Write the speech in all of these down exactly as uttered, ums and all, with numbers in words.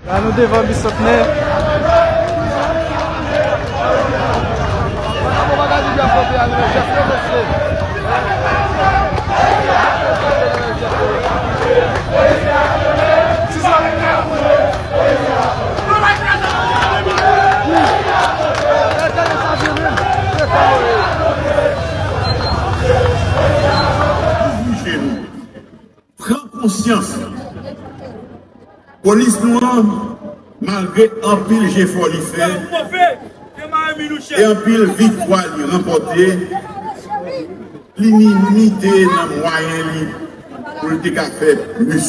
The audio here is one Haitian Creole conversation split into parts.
La nou devan bisantnè. Pran konsyans. Polis nou an, malgre anpil jefò li fè e anpil viktwa li ranpòte, li limite nan mwayen li pou l te ka fè plis.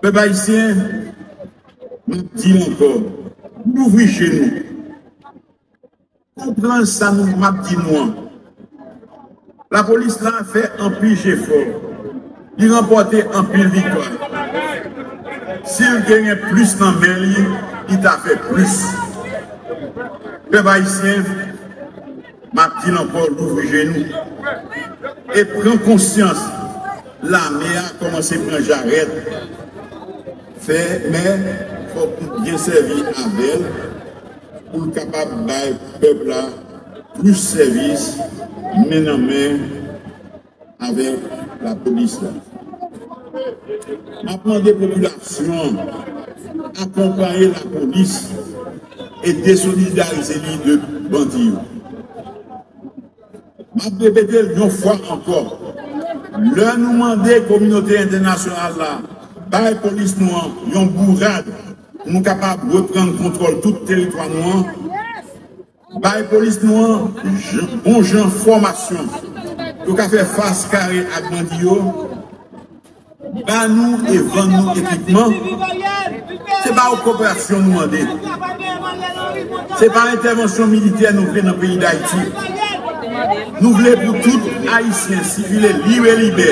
Pèp ayisyen, m ap di l ankò, louvri je nou. Konprann sa nou m ap di nou an. Lapolis la fè anpil jefò. Li ranpòte anpil viktwa. Si l te gen plis nan men li, li ta fè plis. Pèp ayisyen, m ap di l ankò, louvri je nou. E pran konsyans, lame a kòmanse pran jarèt. Fè, men, fòk nou byen sèvi avè l pou l kapab bay pèp la plis sèvis men nan men avèk lapolis la. M ap mande popilasyon an akonpaye lapolis e desolidarize li de bandi yo. M ap repete l yon fwa ankò. Lè nou mande kominote entènasyonal la bay polis nou an yon bourad pou nou kapab reprann kontwòl tout teritwa nou an, bay polis nou an j- bon jan fòmasyon pou yo ka fè fas kare ak bandi yo, ba nou e vann nou ekipman. Se pa yon koperasyon nou mande. Se pa entèvansyon militè nou vle nan peyi Dayiti. Nou vle pou tout Ayisyen sikile lib e libè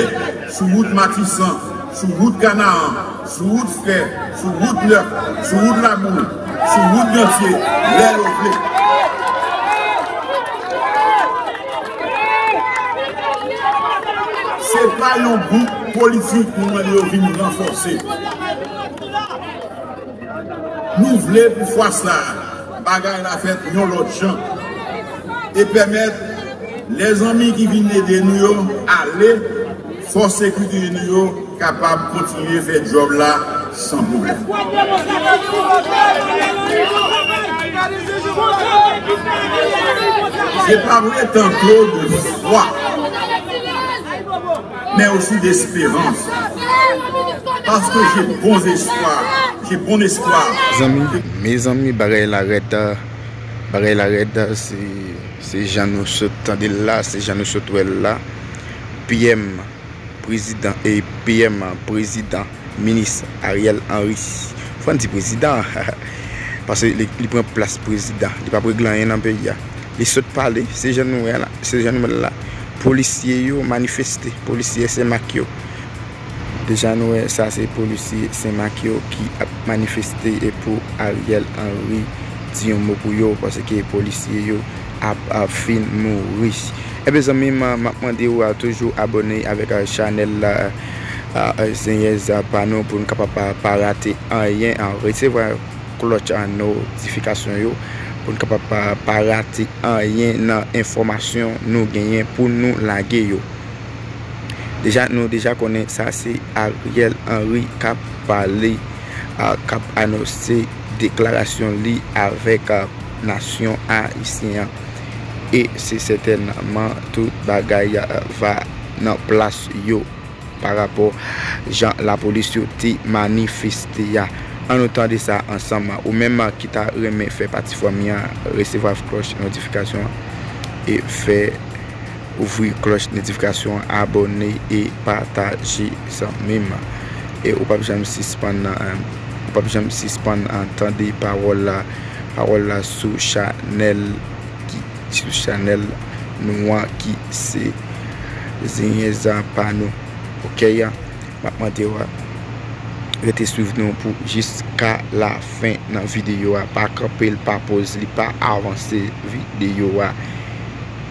sou wout Matisan, sou wout Kanaan, sou wout Frè, sou wout Nèf, sou wout Labou, sou wout Gantye, lè yo vle. Se pa yon gwoup politik nou mande yo vin ranfòse. Nou vle pou fwa sa a, bagay la fèt yon lòt jan e pèmèt lèzanmi ki vin ede nou yo ale, fòs sekirite nou yo kapab kontinye fè djòb la san pwoblèm. Je parlerai tantôt de foi, mais aussi d'espérance. Parce que j'ai bon espoir. J'ai bon espoir. Zanmi, mezanmi, bagay la rèd, bagay la rèd, se, se jan nou sot tande l la, se jan nou sot wè l la. P M, prezidan, e P M, prezidan, minis Ariel Henry. Fò n di prezidan, paske li, li pran plas prezidan. Li p ap regle anyen nan peyi a. Li sot pale, se jan nou wè la, se jan nou wè l la. Polisye yo manifeste, polisye Senmak yo. Deja nou wè sa se polisye Senmak yo ki ap manifeste e pou Ariel Henry di yon mo pou yo, paske polisye yo ap, ap fin mouri. Ebyen zanmi m, m ap mande w a toujou abòne avèk, a, chanèl la, a, a, Zenyèz, a, pa nou pou n kapab pa, pa rate anyen, a, resevwa klòch, a, notifikasyon yo pou n kapab pa, pa rate anyen nan enfòmasyon nou genyen pou nou lage yo. Deja, nou deja konnen sa se Ariel Henry k ap pale, a, k ap anonse deklarasyon li avèk, a, nasyon ayisyen an. E se sètènman tout bagay, a, va nan plas yo pa rapò jan lapolis yo te manifeste a. An nou tande sa ansanm. Ou menm ki ta renmen fè pati fanmi an, resevwa klòch notifikasyon an e fè ouvri klòch notifikasyon an, abòne e pataje zanmi m. E ou p ap janm sispann, ou p ap janm sispann tande pawòl la, pawòl la sou chanèl ki, sou chanèl nou an ki se Zenyèz pa nou. Oke, m ap mande w a rete swiv nou pou jiska lafen nan videyo a. Pa kanpe l, pa poze li, pa avanse videyo a.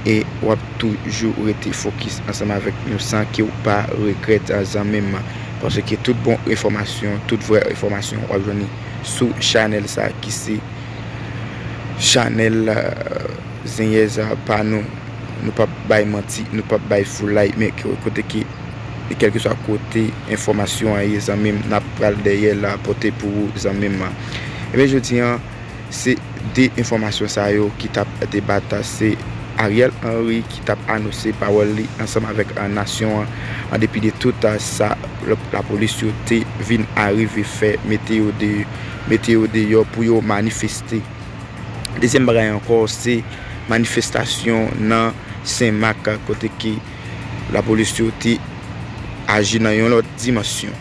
E w ap toujou rete fokis ansanm avèk nou san ke w pa regrèt, zanmi m. Paske tout bon enfòmasyon, tout vrè enfòmasyon w ap jwenn li sou chanèl sa ki se chanèl zenyèz pa nou. Nou p ap bay manti, nou p ap bay foulay, men kote ki kèlkeswa kote enfòmasyon an ye zanmi m, n ap pral dèyè l pote pou ou zanmi m. Ebyen jodi an, se de enfòmasyon sa yo ki t ap debat, se Ariel Henry ki t ap anonse pawòl li ansanm avèk nasyon an. An depi de tout sa, lapolis yo te vin arive fè mete yo de mete yo deyò pou yo manifeste. Dezyèm bagay ankò se manifestasyon nan Senmak kote ki lapolis yo te aji nan yon lòt dimansyon.